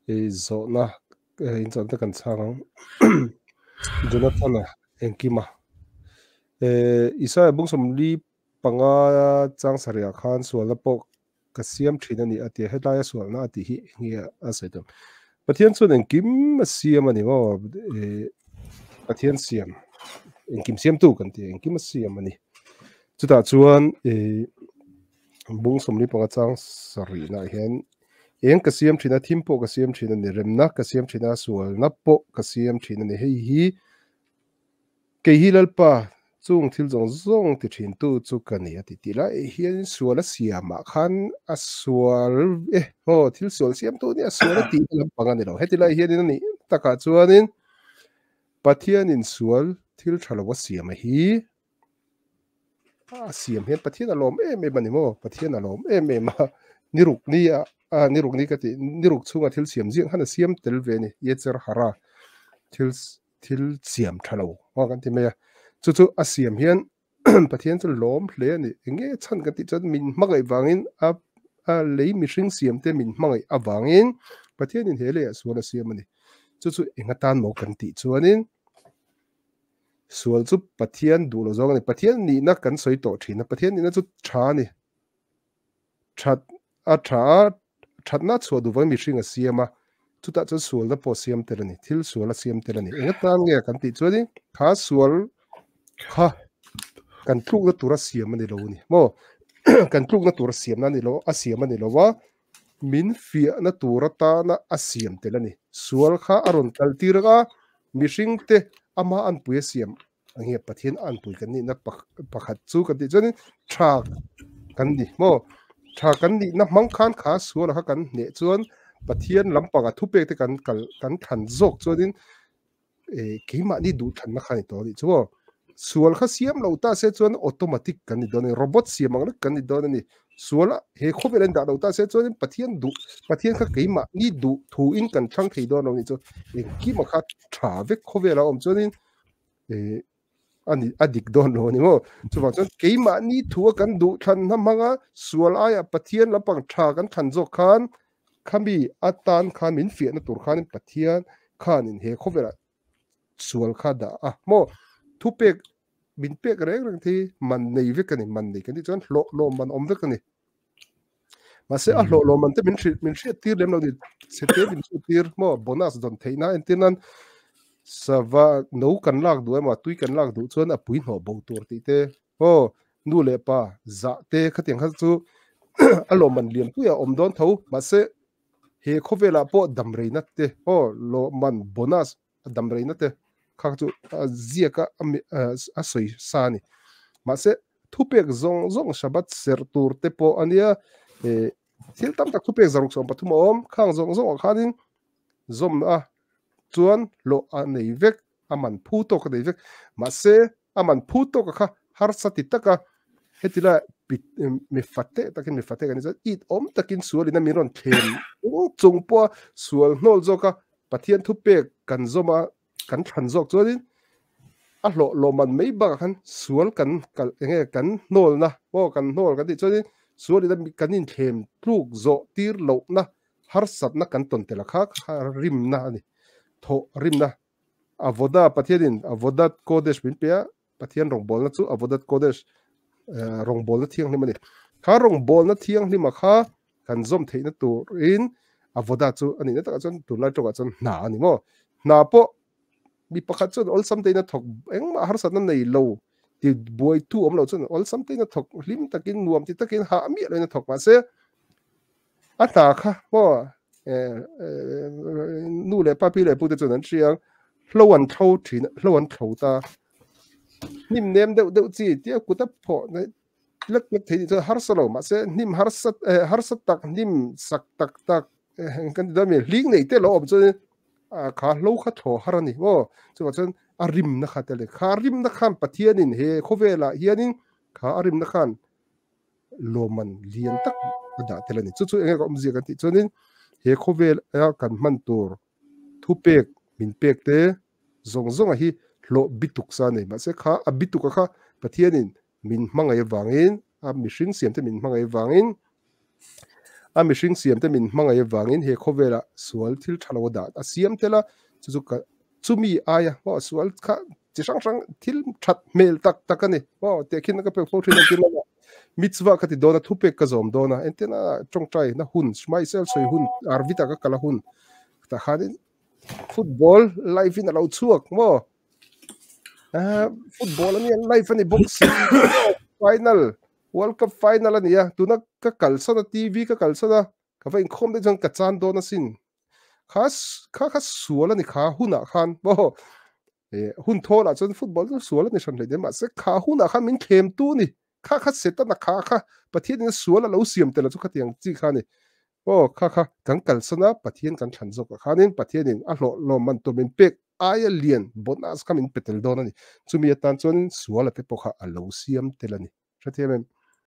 Zawhna inchawlhna kan chhang ang. Jonathana engkima. Isaiah bung 45 chang sarihah khan sualna pawh ka siam thin a ni a ti a, helaia sualna a tih hi enge a sawi tum. Pathian chuan engkim a siam a ni maw? Pathian siam, engkim siamtu kan ti, engkim a siam a ni. Chutah chuan bung 45 chang sarihnaah hian eng ka siam thin a, thim pawh ka siam thin a ni, remna ka siam thin a, sualna pawh ka siam thin a ni. Hei hi kei hi Lalpa chung thil zawng zawng ti thin tu chu ka ni a ti tih lai hian sual a siamah khan a sual e aw thil sual siam tu nia sual a tih lampang a ni lo. Heti lai hianin a nih takah chuanin Pathianin sual thil tha lo a siam a hi a siam hian Pathian a lawm em em a ni maw? Pathian a lawm em em a, niruk ni a a niruk ni ka tih niruk chhunga thil siam ziang khan a siam tel ve a ni. Yetzer Hara thil thil siam tha lo a kan ti mai a, chu chu a siam hian Pathian chu lawm hle a ni. Eng nge chhan kan tih chuan min hmangaih vangin a a lei mihring siam te min hmangaih avangin Pathianin he leiah sual a siam a ni. Chu chu eng atan maw kan tih chuanin Sual chu Pathian duh lo zawng a ni. Pathian nihna kan sawi tawh thin a, Pathian nihna chu tha a ni. That a tha a, thatna chhuah duh vangin mihring a siam a, chutah chuan sualna pawh a siam tel a ni. Thil sual a siam tel a ni. Eng atan nge kan tih chuanin kha sual kha kan tlukna tura siam a ni lo a ni maw? Kan tlukna tura siamna a ni lo, a siam a ni lo a, min fiahna tur atana a siam tel a ni. Sual kha a rawn kal tir a, mihringte ama anpui a siam ang hi Pathian anpui kan nihna pakhat chu kan tih chuanin tha kan ni maw? Tha kan nihna hmang khan kha suala kha kan hneh chuan Pathian lampanga thupek te kan kal kan thlan zawk chuanin keimahni duh thlanna kha ni tawh a nih chu aw. Sual kha siam lo ta se chuan automatic kan ni dawn a ni, robot siam ang lek kan ni dawn a ni. Sual he khawvel an dah lo ta se chuan Pathian duh, Pathian kha keimahni duh thu in kan thlang thei dawn lo nih chu. Engkima kha tha vek khawvel a awm chuanin ani a dik dawn lo a ni maw. Chuvang chuan keimahni thu a kan duh thlanna hmanga sual aia Pathian lampang tha kan thlan zawk khan Khami atan khan min fiahna tur khanin Pathian khanin he khawvelah sual kha dah a maw? Thupek min pek reng reng thi man nei vek a ni, man nei kan tih chuan hlawh lawm man awm vek a ni. Mahse a hlawh lawm man te min hrilh min hriat tir lem lo ni, chhete min hriat tir maw bonus dawn theihna entir nan sava no kan lak duh emaw tui kan lak duh chuan a pui hnawh bo tur tih te Aw, nu leh pa zah te khatiang kha chu a lawmman lianpui a awm dawn tho, mahse he khawvelah pawh damreina te aw lawmman bonus a damreina te kha chu a ziak a a sawi sa a ni. Mahse thupek zawng zawng Shabbat serh tur te pawh a nia, thil tam tak thupek 613 a awm, khang zawng zawngah khanin zawmna chuan hlawh a nei vek, a man phu tawk a nei vek, mahse a man phu tawk a kha harsa ti taka heti lai mi fate takin mi fate kan ni chuan it awm takin sualin a min rawn thlem chung pawha sual hnawl zawka Pathian thu pek kan zawm a kan thlan zawk chuanin a hlawh lawmman mai bakah khan sual kan kal enge kan hnawlna maw kan hnawl kan tih chuanin sualin a kan inthlem tluk zawh tir lohna harsatna kan tawn tel a kha kha rimna a ni thawh rimna Avoda Pathianin Avodat Kodesh min pe a, Pathian rawngbawlna chu Avodat Kodesh rawngbawlna thianghlim a ni. Kha rawngbawlna thianghlima kha kan zawm theihna turin Avoda chu a nihna takah chuan tunlai tawkah chuan hna a ni maw? Hna pawh mi pakhat chuan awlsam tein a thawk engmah harsatna nei lo ti buaitu awm lo chuan awlsam tein a thawk hlim takin nuam ti takin hah miah loin a thawk mahse a hna kha maw nu leh pa pi leh pu te chuan an hria ang hlo an thlo thin hlo an thlo ta hnim nem deuh deuh chi tia kut a phawh lek lek thei chuan harsa lo mahse hnim harsa harsa tak hnim sak tak tak kan ti dawn mi hling nei te lo awm chuan kha hlo kha thaw har a ni maw chuvang chuan a rimna kha te le kha rimna khan Pathianin he khawvelah hianin kha a rimna khan lawmman lian tak a dah tel a ni. Chu chu eng nge ka awmzia kan tih chuanin he khawvel a kan hman tur thupek min pek te zawng zawnga hi hlawh bituk sa nei mahse kha a bituk a kha Pathianin min hmangaih avangin a mihring siam te min hmangaih avangin A mihring siam te min hmangaih avangin he khawvela sual thil tha lo a dah a siam tel a, chu chu ka chumi aia maw sual kha chi hrang hrang thil that hmel tak tak a ni maw tehkhin ka pek fo thin entir nana mitzvah ka ti dawn a thupek ka zawm dawn a entir na tawngtai na hun Shema Israel sawi hun arvita ka kal a hun tah khanin football live in a lo chhuak maw football ania live ani bawk si final World Cup final ania tuna ka kalsan a TV ka kalsan a ka va inkhawm daih chuan ka chan dawn asin kha kha kha sual ani kha hunah khan maw eh hun thawlah chuan football chu sual ani hran hlei mahse kha hunah khan min thlem tu ni kha kha setana kha kha Pathian in sual a lo siam tel chu khatiang chi kha ni aw kha kha kan kalsana Pathian kan thlan zawk ah khanin Pathian in a hlawh lawm man tur min pek aia lian bonus kha min pe tel dawn ani chumi atan chuan sual a te pawh kha a lo siam tel ani hrethiam em.